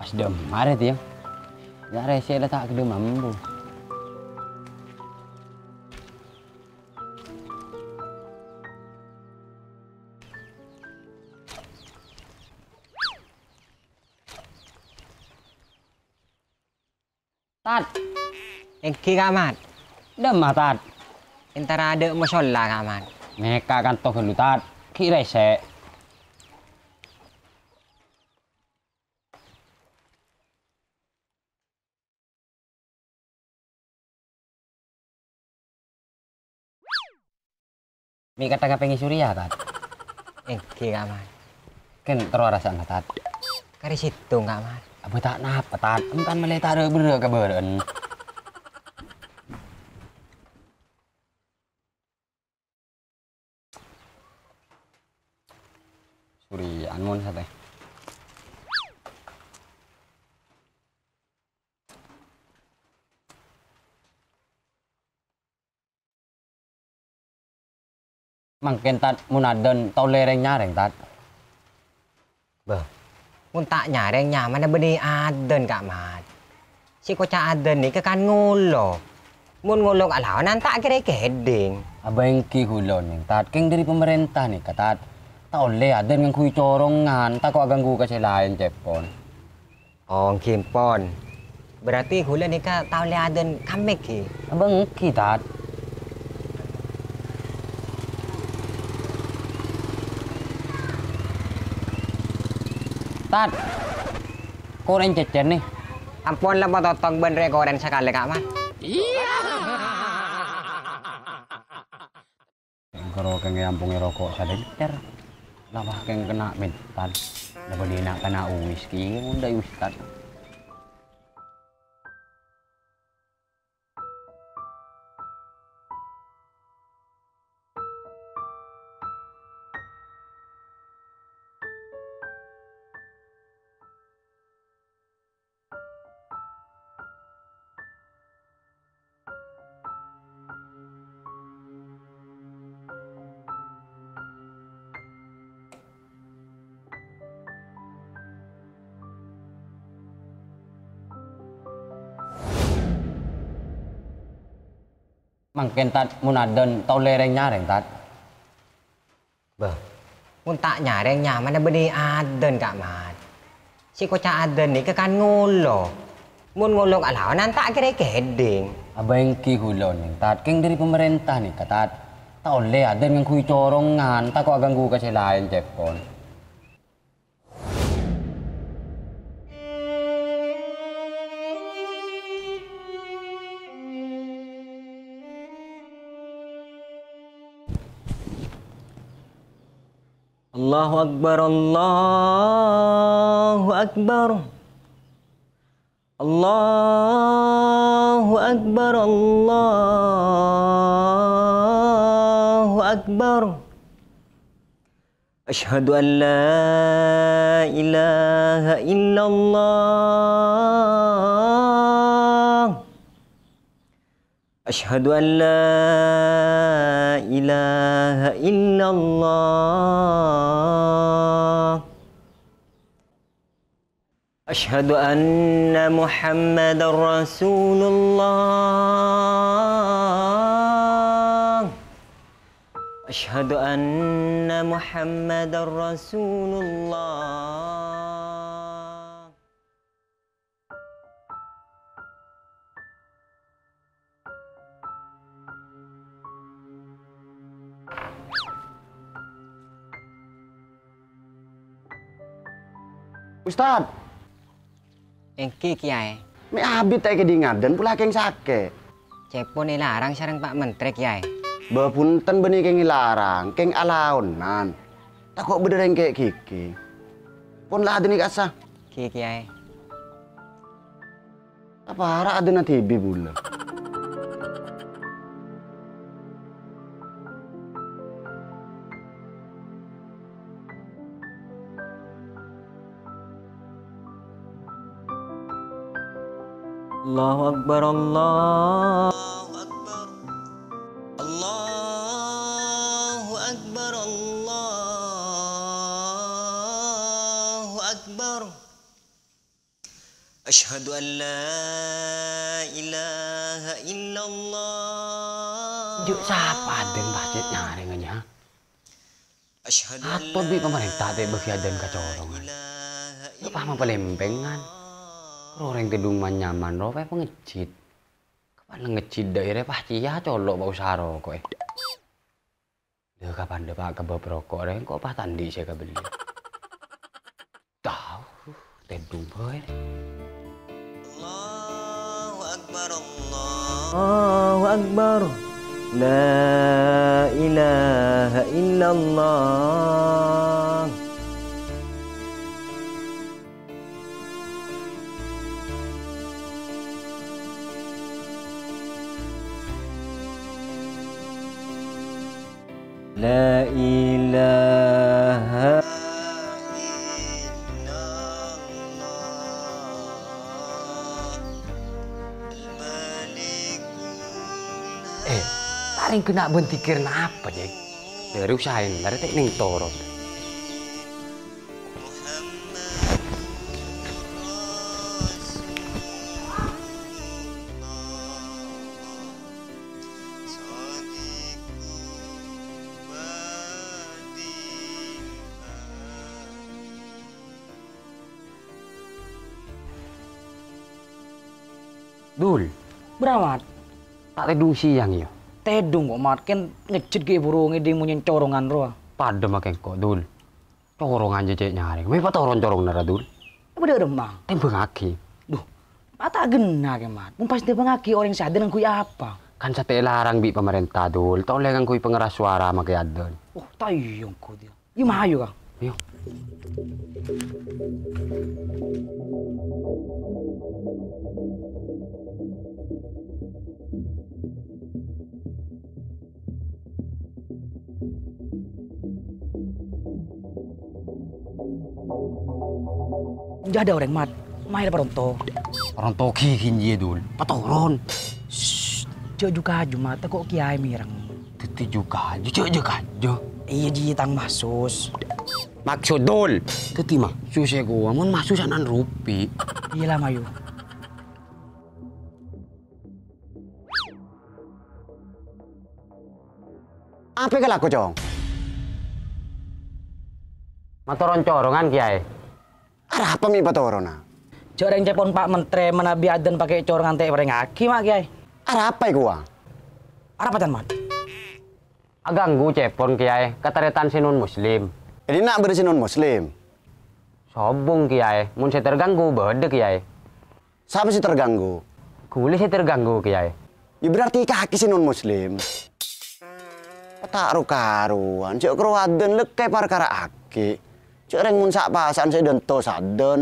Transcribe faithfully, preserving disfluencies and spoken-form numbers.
Pas dâ'emma rè, Tèyo. Yâ, rèsè la ta' ghellem ambu. Tat. Èngghi, Ka' Mat. Dâ'emma, Tat? Èntara dâ' mosolla, Ka' Mat. Nèka kanto ghâllu, Tat. Ghi' rèsè. Mè' kadhâng apèngè Surya, Tat? Èngghi, Ka' Mat. Kèng terro arasa'na, Tat? Karè sèttong, Ka' Mat. Abâ ta' napa, Tat? Èntan malè ta' rè-, berrâ' ka bârâ'ân. Surya, mon satè. Mangkèn, Tat, mon adân ta' ollè rèng-nyarèng, Tat. Bâh, mon ta' nyarèng nyamana bânnè adân, Ka' Mat. Sè èkoca' adân nèka kan ngolok. Mon ngolok alaonan ta' kèra èkèdhing. Abâ èngghi ghulâ, Nèng, Tat, kèng dâri pamarènta nèka, Tat. Ta' ollè adân ngangghuy corongan, tako' aghânggu ka sè laèn, cèpon. Oh, èngghi empon. Berarti ghulâ nèka ta' ollè adân kammè, ghi? Abâ èngghi, Tat. Tat, korèn cècèr, nè. Ampon la, patotong bân rè' korèn sakalè, Ka' Mat. Engkoro kèng èampongè roko' salèncèr. Lawah kèng kenna' mental. La bânnè na'-kana' uwis kèya mon dâi ustad. Mangkèn, Tat, mon adân ta' ollè rèng-nyarèng, Tat. Bâh, mon ta' nyarèng nyamana bânnè adân, Ka' Mat. Sè èkoca' adân nèka kan ngolok. Mon ngolok alaonan ta' kèra èkèdhing. Abâ èngghi ghulâ, Nèng, Tat, kèng dâri pamarènta nèka, Tat. Ta' ollè adân ngangghuy corongan, tako' aghânggu ka sè laèn, cèpon. Allahu Akbar, Allahu Akbar. Allahu Akbar, Allahu Akbar. Asyhadu an la ilaha illallah. Asyhadu an la ilaha illallah. Asyhadu anna Muhammadar Rasulullah. Asyhadu anna Muhammadar Rasulullah. Ustad! Èngghi, Kèyaè. Mè' abit ta' èkèdhing adân, pola kèng sakè'. Cèpon èlarang sareng Pa' Mentrè, Kèyaè. Bâ, bhunten bânnè kèng èlarang, kèng alaonan. Tako' bâdâ rèng kè' ghighi. Pon la adân è ka'assa. Ghi, Kèyaè. Tapara adânna dhibi' bulâ. Allahu Akbar, Allahu Akbar. Allahu Akbar, Allahu Akbar. Asyhadu an la ilaha illallah. Jhâ' sapa adân pas cè' nyarèngnga, ha? Asyhadu an Ator bi' la pamarènta ta' èbâgi adân ka corongan. Ilaha Kok pas illallah. Mapalèmpèngan. Orèng tèdung man-nyaman ro pè pangejjhit. Kapala ngejjhit dâ'èrè pas cèya colo' pa' usaha roko'è. Lha, kapan dâpa' ka bab roko' rè, engko' pas ta' andi' sè èkabelli. Tao, tèdung bhâi rè. Allahu Akbar, Allahu Akbar. La ilaha illallah. La ilaha illallah. Eh, ta' rèng kèna' bân dhikir napa, Jeng? Dâri usaha èntar ta' nèng toron. Dul. Bârâmmat. Ta' tèdung sèyang, yâ? Tèdung kok, Mat. Kèng ngejjhit ghi' buru ngèdhing monyèn corongan rowa. Padâ ma' kèngko', Dul. Corongan jhâ' cè' nyarèng. Mè' patoron coronganna, ra, Dul. Apa dâ' remma? Tèmbhângaghi. Duh, ma' ta' ghenna kè, Mat. Mon pas tèmbhângaghi orèng sè adân ngangghuy apa? Kan satèya èlarang bi' pamarènta, Dul. Ta' ollè ngangghuy pangeras suara makè adân. Oh, ta' iyâ engko' dhiyâ. Iyâ, mayu, Kang. Ayo. Jhâ' adâ' orèng, Mat. Maèra paronto. Paronto ghi' ghi' jiyâ, Dul. Patoron. Shh, jhâ' ju-kaju, Mat. Tako' kèyaè mèreng. Dhâddhi ju-kaju, jhâ', jhâ' kaju. Iyâ, jiyâ tang maksod. Maksod, Dul. Dhâddhi maksod sè kowa, mon maksod sa'nan ropi. Iyâ la, mayu. Apa kalako, Cong? Matoron corongan, Kèyaè. Arapa mè' patoronna? Jhâ' rèng cèpon Pa' Mentrè manabi adân pakè corongan ta' èparèngaghi, ma', Kèyaè. Arapa èkowa? Arapa can, Mat? Aghânggu cèpon, Kèyaè, ka tarètan sè non-muslim. È dinna' bâdâ sè non-muslim? Sobung, Kèyaè, mon sè terganggu bâdâ, Kèyaè. Sapa sè terganggu? Ghulâ sè terganggu, Kèyaè. Yâ, berarti kakè sè non-muslim. Ta' ro-karowan, jhâ' karo adân lèkkè parkara akè. Jhâ' rèng mon sa'-pasa'an sè dânto sadân.